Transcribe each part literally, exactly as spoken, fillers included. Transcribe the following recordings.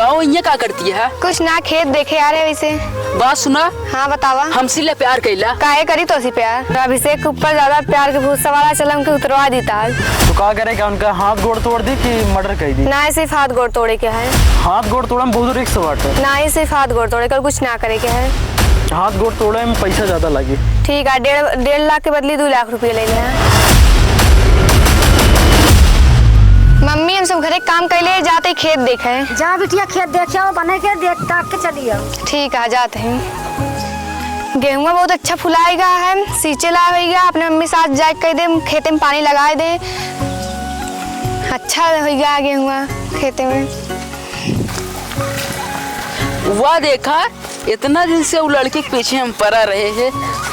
अउ इहाँ का करती है? कुछ ना, खेत देखे आ रहे वैसे। बात सुना। हाँ, बतावा। हमसे ले प्यार कैला। काहे करी तोसी प्यार? अभिषेक के ऊपर ज्यादा प्यार के भूत सवार है, चला हमके उतरवा दीता आज। तो का करे, का उनका हाथ गोड़ तोड़ दी कि मर्डर कर दी? ना, सिर्फ हाथ गोड़ तोड़े के है। हाथ गोड़ तोड़े में बहुत रिस्क बाटे। ना, सिर्फ हाथ गोड़ तोड़े के, कुछ ना करे के है। हाथ गोड़ तोड़े में पैसा ज्यादा लागी। ठीक है, डेढ़, डेढ़ लाख के बदली दो लाख रुपया ले ले। मम्मी, हम सब घरे काम कैले, जाते ही खेत देखे। जा बिटिया, खेत देखे आओ, बने के देख ताक के चली आओ। ठीक है, जाते हैं। गेहुआ बहुत अच्छा फुलाएगा है, सींचे ला होइगा, अपने मम्मी साथ जाए कह दे, खेते में पानी लगाए दे। अच्छा होइगा गेहुआ खेते में। वाह, देखा, इतना दिन से उ लड़की के पीछे हम पड़ा रहे हैं।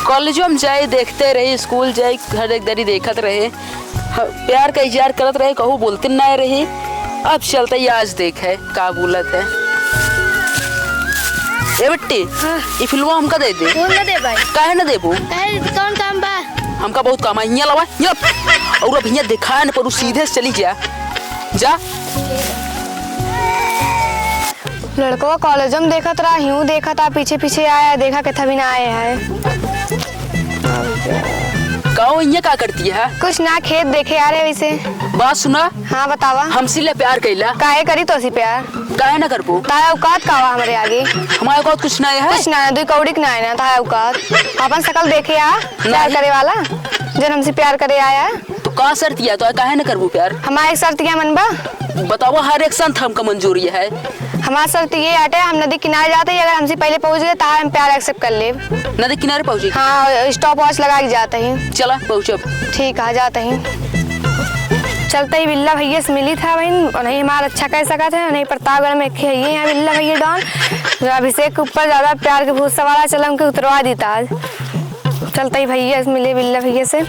कॉलेजो में जाए, देखते रहे, स्कूल जाए, हर एक दरी देखत रहे। ह-, प्यार का इजहार करत रहे, कहू बोलते ना रहे। अब चलते ही आज देखे का बोलत है। ए बिट्टी, हाँ। ई फिलवा हमका दे दे। कौन ना दे भाई? काहे ना देबो? काहे, कौन काम बा? हमका बहुत काम है। हियाँ लावा, हियाँ। और अब हियाँ दिखाए न पड़ू, सीधे से चली जा। जा। लड़कवा कॉलेज में देखत रहा, यूं देखत आ, पीछे पीछे आया, देखा कितना भी ना आए है। का हो, इहाँ का करती है? कुछ ना, खेत देखे आ रहे वैसे। बात सुना। हाँ, बतावा। हमसे ले प्यार कैला। काहे करी तोसी प्यार? काहे ना करबो? तारा औकात का बा हमरे आगे? हमारे औकात कुछ ना है। कुछ ना है, दुई कौड़ी के ना है ना, तारा औकात। अपन शकल देखे आ, प्यार नहीं। करे वाला, जन हमसे प्यार करे आया। तो का शर्त या तो काहे न करबू प्यार? हमार एक शर्त या मन बा। बतावा, हर एक शर्त हमका मंजूरी है। हमार शर्त ये आटे, हम नदी किनारे जाते ही अगर हमसे पहले पहुँच गए, तो हम प्यार accept कर लेब। नदी किनारे पहुँची? हाँ, stop watch लगा के जाते ही। चला, पहुँचब। ठीक है, जाते ही। चलते ही बिल्ला भैया से मिली था बहन, उन्हें हमार अच्छा कह सकत है, उन्हें प्रतापगढ़ में एक है ये यहाँ बिल्ला भैया डॉन, जो अभिषेक के ऊपर ज्यादा प्यार के भूत सवार है, चला उनके उतरवा देता आज। चलते ही भैया से मिले, बिल्ला भैया से।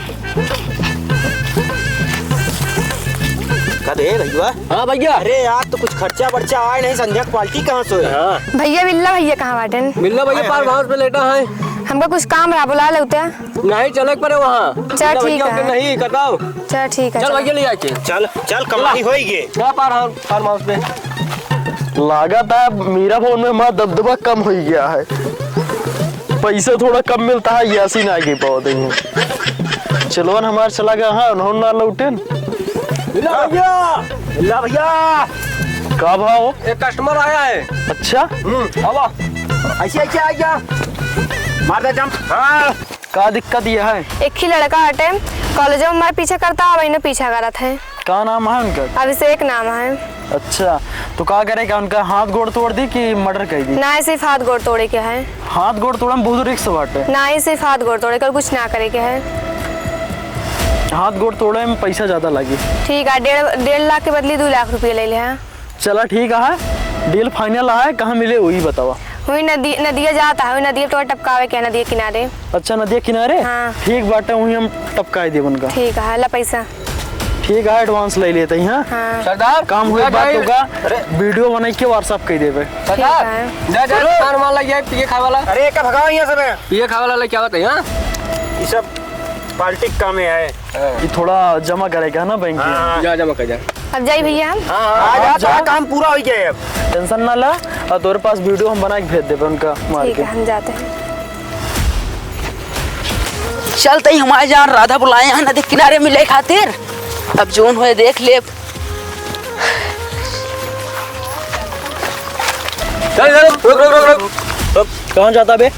का दे भैया? हाँ भैया। अरे यार, तो कुछ खर्चा बर्चा आए नहीं, संध्या की पार्टी कहाँ से होए? हाँ। भैया, बिल्ला भैया कहाँ बाटेन? बिल्ला भैया हाँ, फार्म हाँ। हाउस पे लेटा है। हमका कुछ काम रहा, बुला लेते। नहीं, चले के पड़े वहाँ। चल, बिल्ला ठीक भैया है। के नहीं, कटाओ। चल, ठीक है, चल चलो। भैया, ले आके। चल, चल, कमाई होई गे। क्या फार्म हाउस, फार्म हाउस पे? लागत है मीरा भवन में हमारा दबदबा कम हो गया है। पैसा थोड़ा कम मिलता है, यासीन आगे पावत है। चलो न हमार चला गया, हाँ, उन्होंने ना लौटेन। बिल्ला भैया, बिल्ला भैया। का भाव? एक customer आया है। अच्छा? हम्म, आवा। ऐसे, ऐसे आ गया। मार दे jump। हाँ। का दिक्कत ये है? एक ही लड़का हटे, कॉलेजो में हमारे पीछे करता, अब इन्हें पीछा करत है। का नाम है उनका? अभिषेक नाम है। अच्छा, तो का करे, का उनका हाथ गोड़ तोड़ दी कि murder कर दी? ना, सिर्फ हाथ गोड़ तोड़े के है। हाथ गोड़ तोड़े में बहुत risk बाटे। ना, सिर्फ हाथ गोड़ तोड़े के, और कुछ ना करे के है। हाथ गोड़ तोड़े में पैसा ज्यादा लागी। ठीक है, डेढ़, डेढ़ लाख के बदली दो लाख रुपया ले ले हैं। चला ठीक है, deal final है, कहाँ मिले वही बतावा। वही नदी, नदिया जाता है, वही नदिया तो टपकावे के है, नदिया किनारे। अच्छा, नदिया किनारे? हाँ। ठीक बाटे, वहीं हम टपकाए देब उनका। ठीक है, ला पैसा। ठीक है, advance ले लेते हैं, हाँ? हाँ। सरदार, काम हुई, बात होगा। अरे। Video बनाई के WhatsApp कर देबे। सरदार, ठीक है। जा, जा, चलो। सामान लग जाए, पिए खाए वाला। अरे, का भगाओ यहाँ से बे। पिए खाए वाला लेके आवत है, हाँ? ये सब पार्टी के कामे है। ये थोड़ा जमा करेगा ना बैंक में। हाँ। जा, जमा कर जा। अब जाई भैया हम। हाँ, हाँ, आज आप आपका जा। काम पूरा हो गया है अब। Tension ना ला, और तोरे पास video हम बना के भेज देबे उनका मार ठीक के। है, हम जाते हैं। चलते ही हमारे जान राधा बुलाए हैं नदी किनारे मिले खातिर। अब जोन होए देख ले। चल, चल, रुक, रुक, रुक, रुक। रुक। कहाँ जाता बे?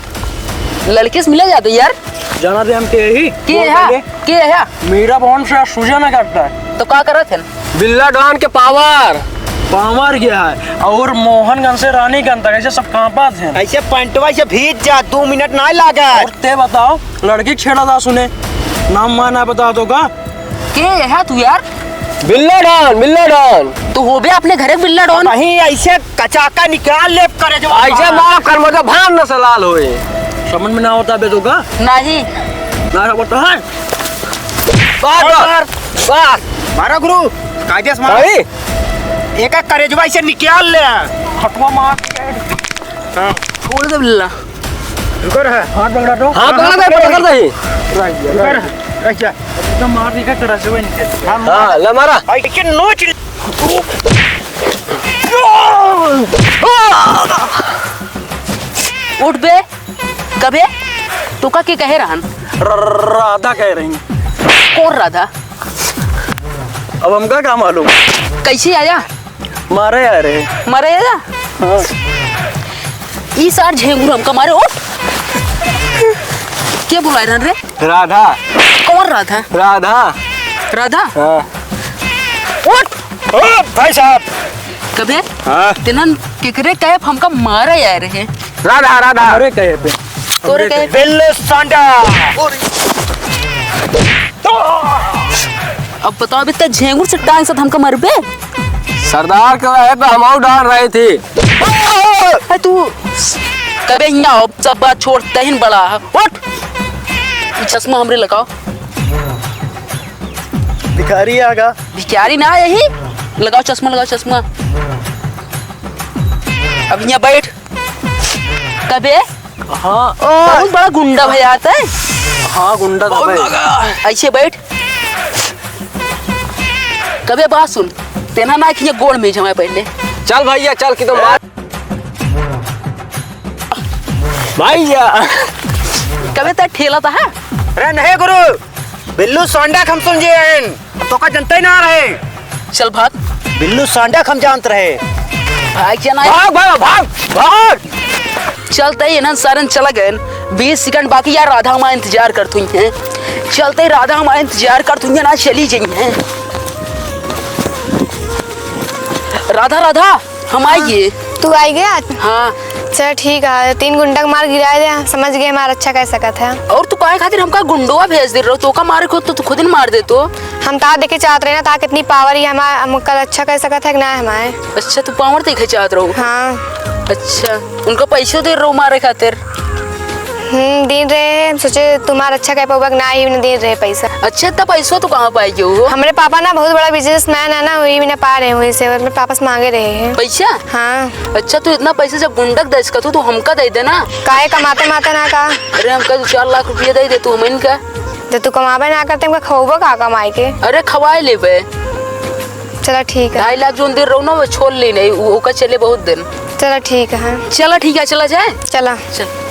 लड़के से मिले जाते यार। जाना दे हम के ही। के बोल है? पहले। के है? मेरा बहन से आज सूझा ना काटता है। तो का करत है? बिल्ला डॉन के power। Power क्या है? और मोहनगंज से रानीगंज तक ऐसे सब कांपत हैं। ऐसे पैंटवा से भीज जा, दो मिनट ना लागा। और ते बताओ, लड़की छेड़ा था सुने, नाम माना बता दो का? के है तू यार? बिल्ला डॉन, बिल्ला डॉन। तू हो बे अपने घरे बिल्ला डॉन? नहीं, ऐसे कचाका निकाल ले करे जो ऐसे मार कर मुझे भान न से लाल होए। समझ में ना होता बे तो का? नहीं। ना होता है। बार, बार, बार। मारा गुरु, कायदे से मारा। भाई। एक एक करेजवा इसे निकाल ले। हटवा मार। हाँ। खोल दे बिल्ला। रुको रहा। हाथ पकड़ा तो। हाथ पकड़ा दे, पकड़ दे। रुको रहा। रख जा। एकदम मार दिखा करेजवा इनके। हाँ, हाँ, ले मारा। भाई, के नोच। बार, बार, बार, बार, बार, बार, बार, बार, बार, बार, बार, बार, बार, बार, बार, बार, बार, बार, अबे, तोका के कहे रहन? र-, र-, राधा कहे रही। कौन राधा? अब हमका का मालूम? कैसे आया? मारे आया रे। मारे आया? हाँ। ई सार झेंगुर हमका मारे, उठ। के बुलाए रहन रे? राधा। कौन राधा? राधा। राधा? हाँ। उठ। ओ, भाई साहब। कबे? हाँ? तेनन केकरे कहे हमका मारे आए रहे? राधा, राधा। अरे कहे पे। तोरे कहे पे। बिल्लू सांडा। अब बताओ, अबे ते झेंगुर से टांग से हमका मरबे? सरदार के रहे तो हम और डाल रहे थे। अरे तू कबे हियाँ आओ, सब बात छोड़, तहिन बड़ा है। उठ। चश्मा हमरे लगाओ। भिखारी आगा। भिखारी ना, यही लगाओ चश्मा, लगाओ चश्मा। अब हियाँ बैठ। कबे? हाँ। बहुत बड़ा गुंडा भैया आता है। हाँ, गुंडा था भाई। ऐसे बैठ। कबे बात सुन, तेना ना कि ये गोड़ में जमाए पहले। चल भैया, चल कि तो मार। भैया। कबे तक ठेला था, हाँ? अरे नहीं गुरु, बिल्लू सांडा के हम समझे हैं, तोका जनते ही ना रहे। चल भाग। बिल्लू सांडा के हम जानत रहे। भाग जाना है। भाग, भाग, भाग, भाग। चलते ही इन्हन सारन चला गए। बीस सेकंड बाकी यार, राधा हमारा इंतजार करत हुई हैं। चलते ही राधा हमारा इंतजार करत हुई हैं, ना चली जाई हैं। राधा, राधा। हम आइए। तू आई गया? हाँ। चल ठीक है, तीन गुंडा के मार गिराए दे, समझ गए हमारा अच्छा कह सकत है। और तू काहे खातिर हमका गुंडवा भेज दे रहो? तोका मारे को तो तू खुद ही मार दे तो। हम ता देखे चाहत रहे ना, ता कितनी पावर ही हमारा, हमका अच्छा कह सकत है कि ना हमारे। अच्छा, तू पावर देखे चाहत रहो? हाँ। अच्छा, उनका पैसो दे रहो मारे खातिर? हम्म, दे रहे हैं, हम सोचे तुम्हारा अच्छा कह पाऊबा कि ना, ही उन्हें दे रहे पैसा। अच्छा, इतना पैसा तो कहाँ पाई गयो हो? हमारे पापा ना बहुत बड़ा बिजनेसमैन है ना, वही मैंने पा रहे हैं, वही से, मतलब, पापा से मांगे रहे हैं। पैसा? हाँ। अच्छा, तू इतना पैसा जब गुंडक दे सकत हो, तो हमका दे देना। काहे कमाते माते ना का? अरे, हमका दो चार लाख रुपया दे दे तू, हमन का। जब तू कमाबे ना करते, हमका खवाबो का कमाई के? अरे, खवाए लेबे। चला ठीक है। ढाई लाख जोन दे रहो ना, वो छोड़ लेने, वो, ओका चले बहुत दिन। चला ठीक है। चला ठीक है, चला जाए। चला। चल।